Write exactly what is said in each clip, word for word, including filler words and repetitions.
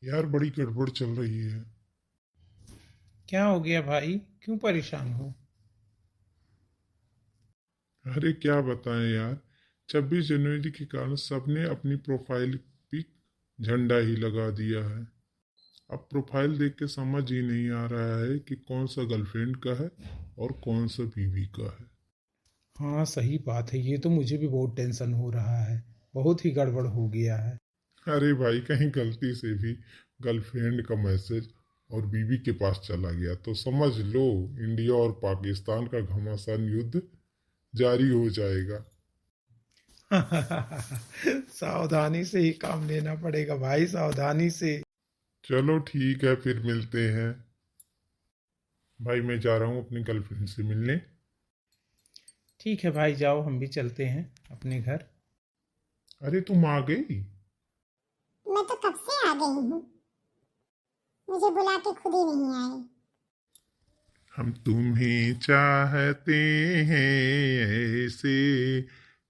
यार, बड़ी गड़बड़ चल रही है। क्या हो गया भाई, क्यों परेशान हो? अरे, क्या बताएं यार, छब्बीस जनवरी के कारण सबने अपनी प्रोफाइल पिक झंडा ही लगा दिया है। अब प्रोफाइल देख के समझ ही नहीं आ रहा है कि कौन सा गर्लफ्रेंड का है और कौन सा बीवी का है। हाँ, सही बात है, ये तो मुझे भी बहुत टेंशन हो रहा है, बहुत ही गड़बड़ हो गया है। अरे भाई, कहीं गलती से भी गर्लफ्रेंड का मैसेज और बीवी के पास चला गया तो समझ लो, इंडिया और पाकिस्तान का घमासान युद्ध जारी हो जाएगा। सावधानी से ही काम लेना पड़ेगा भाई, सावधानी से। चलो ठीक है, फिर मिलते हैं। भाई, मैं जा रहा हूँ अपनी गर्लफ्रेंड से मिलने। ठीक है भाई, जाओ, हम भी चलते हैं अपने घर। अरे, तुम आ गई? मैं तो कब से आ गई हूँ, मुझे बुला के खुद ही नहीं आए। हम तुम्हें चाहते हैं ऐसे,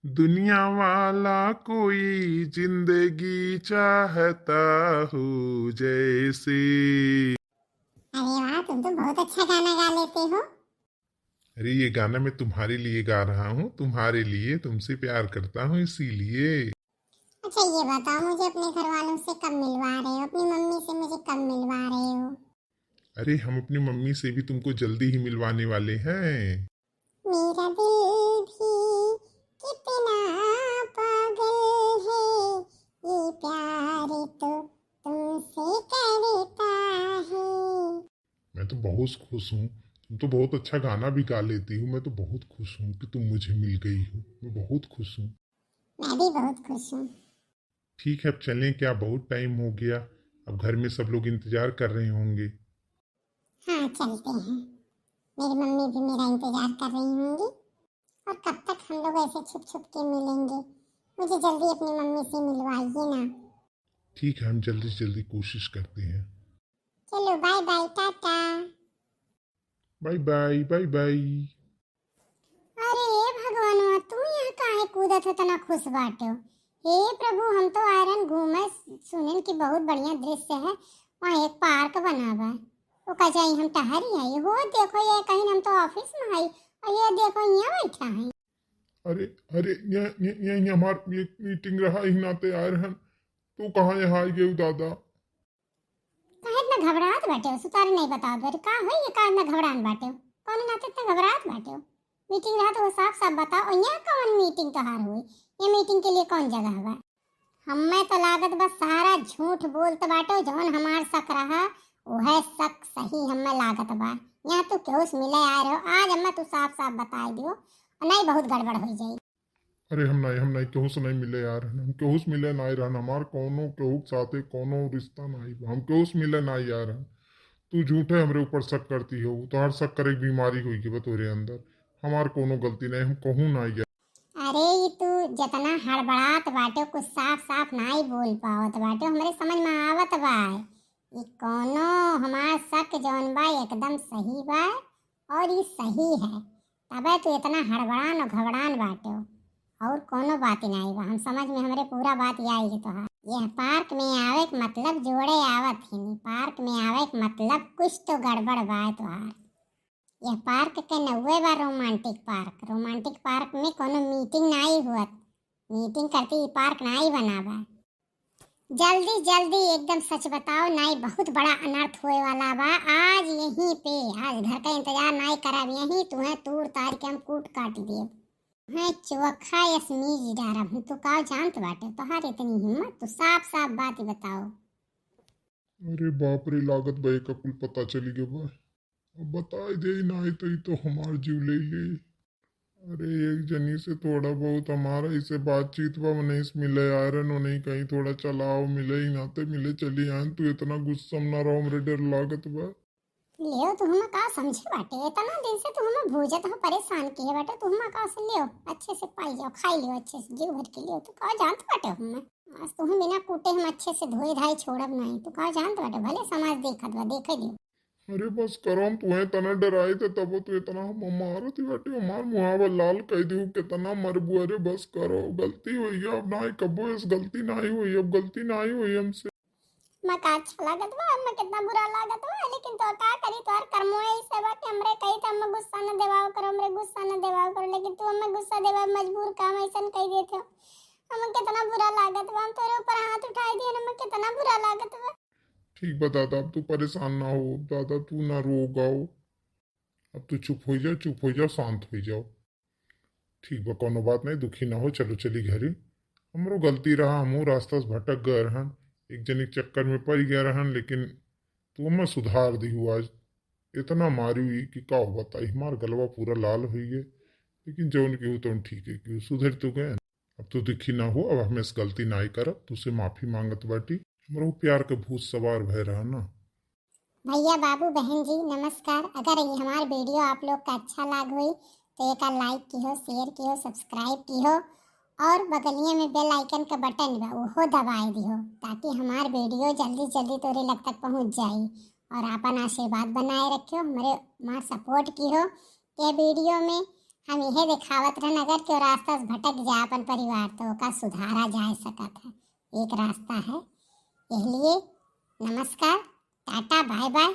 दुनिया वाला कोई जिंदगी चाहता हो जैसे। अरे वाह, तुम तो बहुत अच्छा गाना गा लेते हो। अरे, ये गाना मैं तुम्हारे लिए गा रहा हूँ, तुम्हारे लिए, तुमसे प्यार करता हूँ इसीलिए। अच्छा, ये बताओ मुझे, अपने घर वालों से कब मिलवा रहे हो, अपनी मम्मी से मुझे कब मिलवा रहे हो? अरे, हम अपनी मम्मी से भी तुमको जल्दी ही मिलवाने वाले हैं। मेरा दिल भी कितना पागल है, ये प्यार तो तुमसे करता है। मैं तो बहुत खुश हूँ, तुम तो बहुत अच्छा गाना भी गा लेती हो। मैं तो बहुत खुश हूँ कि तुम मुझे मिल गई हो, मैं बहुत खुश हूँ। मैं भी बहुत खुश हूँ। ठीक है, अब चलें क्या? बहुत टाइम हो गया, अब घर में सब लोग इंतजार कर रहे होंगे। हाँ, चलते हैं, मेरी मम्मी भी मेरा इंतजार कर रही होंगी। और कब तक हम लोग ऐसे छुप छुप के मिलेंगे? मुझे जल्दी अपनी मम्मी से मिलवाइए ना। ठीक है, हम जल्दी से जल्दी कोशिश करते हैं। चलो, bye bye, tata. Bye bye, bye bye. अरे भगवानवा, तू यहाँ काहे कूदत हो, इतना खुश बाटे हो? हे प्रभु, हम तो आयरन घूमे, सुनन की बहुत बढ़िया दृश्य है, वहाँ एक पार्क बना बा, ओका जाई हम टहरी आई। हो देखो, ये कहीं हम तो ऑफिस में आई और ये देखो यहाँ बैठा है। अरे, अरे, ये, ये, ये, ये हमार एक मीटिंग रहा, यही नाते आए रहन। तू कहाँ यहाँ आई गई दादा? काहे इतना घबरात बाटे हो? सुतारी नहीं बताओ बेटे, का होई ये, का इतना घबरान बाटे हो? कौन नाते इतना घबरात बाटे हो? मीटिंग रहा तो वो साफ साफ बताओ, और यहाँ कौन मीटिंग तोहार हुई? ये मीटिंग के लिए कौन जगह बा? हमें तो लागत बा सारा झूठ बोलत बाटे, जौन हमार शक रहा, वह शक सही हमें लागत बा। यहाँ तू केहू से मिले आए रहो, आज हमें तू साफ साफ बताई दियो, और नहीं बहुत गड़बड़ हो जाई। अरे हम नाई, हम नाई केहू से नाई मिले यार, हम केहू से मिले नाई रहन, हमार कौनो केहू के साथे कौनो रिश्ता नाई बा, हम केहू से मिले नाई यार। तू झूठे हमरे ऊपर शक करती हो, तोहार शक करे के बीमारी होई गई बा तोरे अंदर, हमार कौनो गलती नाई, हम कहूँ नाई यार। अरे ई तू जितना हड़बड़ात बाटे, कुछ साफ साफ नाई बोल पावत बाटे, हमरे समझ में आवत बा। ई कौनो हमार शक जौन बा एकदम सही बा और ई सही है, तबे तू इतना हड़बड़ान और घबड़ान बाटे हो, और कौनो बात नाई बा। हम समझ में हमरे पूरा बात आई है तोहार। यह पार्क में आवे के मतलब जोड़े आवत है, पार्क में आवे के मतलब कुछ तो गड़बड़ बा तोहार। यह पार्क के नउवे बा रोमांटिक पार्क। रोमांटिक पार्क में कौनो मीटिंग नाई हुअत, मीटिंग करती ई पार्क नाई बना बा। जल्दी जल्दी एकदम सच बताओ, नाई बहुत बड़ा अनर्थ होए वाला बा। आज यहीं पे, आज घर का इंतजार नाई करब, यहीं तुम्हें तूड़ तार के हम कूट काट देब। तुम्हें चोखा यस मीज डारब हम। तू का जानत बाटे, तोहार इतनी हिम्मत, तू साफ साफ बात ही बताओ। अरे बाप रे, लागत बा एका कुल पता चली गए बा। अब बताई दे, नाई तो ई तो हमार जीव ले ले। अरे एक जनी से थोड़ा बहुत हमारा इसे बातचीत बा, उन्हें से मिले आए रहन, उन्हें कहीं थोड़ा चलाओ मिले, ही नाते मिले चली आन। तू इतना गुस्सा में ना रहो, हमरे डर लागत बा। लेओ, तू हमें का समझे बाटे, इतना दिन से तू हमें भूजत हो, परेशान किए बाटे, तू हमें का से लेओ, अच्छे से पाई जाओ, खाई लियो अच्छे से, जीव भर के लियो। तू का जानत बाटे हमें, आज तू बिना कूटे हम अच्छे से धोए धाए छोड़ब नहीं। तू का जानत बाटे, भले समाज देखत बा, देखे दियो। अरे बस करो, हम तुहें तना डराए थे, तब तू इतना हम मारत ही बाटे, हमार मुहावा लाल कर दियो, कितना मरबू। अरे बस करो, गलती हुई है, अब ना कबो इस गलती ना ही हुई, अब गलती ना ही हुई हमसे। हमें का अच्छा लागत बा, हमें कितना बुरा लागत बा, लेकिन तो का करी, तोहर कर्मो ऐसे बा कि हमरे कही तो हमें गुस्सा न देवाओ करो, हमरे गुस्सा न देवाओ करो, लेकिन तू हमें गुस्सा देवा मजबूर काम ऐसन कही देते हो। हमें कितना बुरा लागत बा, हम तोरे ऊपर हाथ उठाई दिए, हमें कितना बुरा लागत बा। ठीक बा दादा, अब तू परेशान ना हो दादा, तू ना रो गाओ, अब तू चुप हो जाओ, चुप हो जाओ, शांत हो जाओ। ठीक बा, कोनो बात नहीं, दुखी ना हो, चलो चली घरे। हमरो गलती रहा, हमहू रास्ता से भटक गए रहन, एक जने के चक्कर में पड़ गए रहन, लेकिन तू हमें सुधार दिहू आज। इतना मारी हुई कि का हो बताई, हमार गलवा पूरा लाल हुई है, लेकिन जौन की हो तौन ठीक है, कि सुधर तो गए। अब तू दुखी ना हो, अब हमें से गलती नाई करब, तुसे माफी मांगत बाटी। हमरो प्यार के भूत सवार भय रहा ना। भैया, बाबू, बहन जी, नमस्कार। अगर ये हमार वीडियो आप लोग का अच्छा लाग होई तो एका लाइक किहो, शेयर किहो, सब्सक्राइब किहो और बगलिया में बेल आइकन का बटन बा, उहो दबाए दिहो, ताकि हमार वीडियो जल्दी जल्दी तोरे लग तक पहुँच जाई। और आपन आशीर्वाद बनाए रखियो, हमरे, हमार सपोर्ट किहो। ये वीडियो में हम यह दिखावत रहन, अगर केहू रास्ता से भटक जाए अपन परिवार, तो ओका सुधारा जा सकत है, एक रास्ता है। इसलिए नमस्कार, टाटा, बाय बाय,